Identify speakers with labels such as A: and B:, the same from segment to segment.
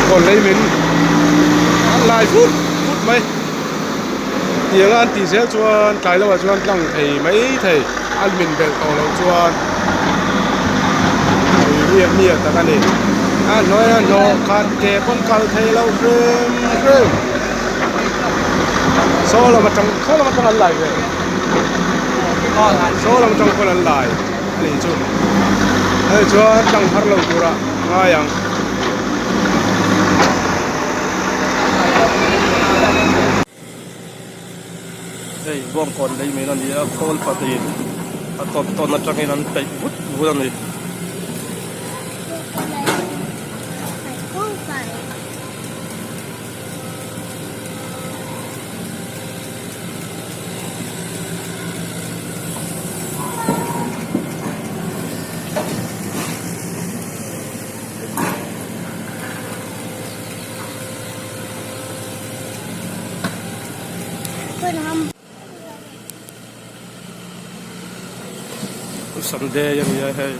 A: Bawngkawn lei min an lai vut vut mai tiang a an tih zel chuan tlai lamah chuan tlang thei mai thei an min belh tawh loh chuan pui miah miah tak a ni a hnuai a hnawh khat ke pawn kal thei lo hrim hrim saw lam atang saw lam atang an lai ve saw lam atang pawn an lai a nih chu hei chuan tlang har lo turah ngai ang.
B: Hei bawngkawn lei mai a ni a khawl pahnih a tawn tawn atangin an peih vut vut a ni. Sunday a ni a hei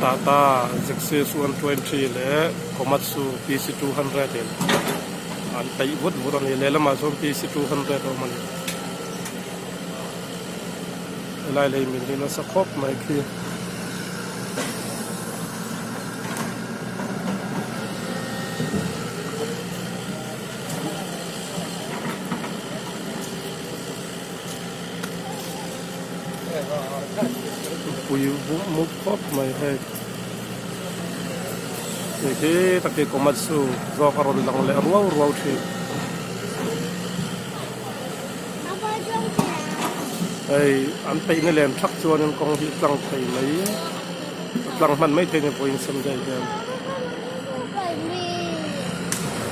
B: Tata Zexus 120 leh Komatsu PC 200 in an peih vut vut a ni lehlamah chuan PC 200 a awm a ni helai lei min hi nasa khawp mai khi. Pui vum mup khawp mai hei hei khi tak hi komatsu zawk a rawn lang leh ruau ruau thin hei an peihna lem thak chuanin kawng hi a tlang thei mai a tlang hman mai thei a ni vawiin Sunday hian.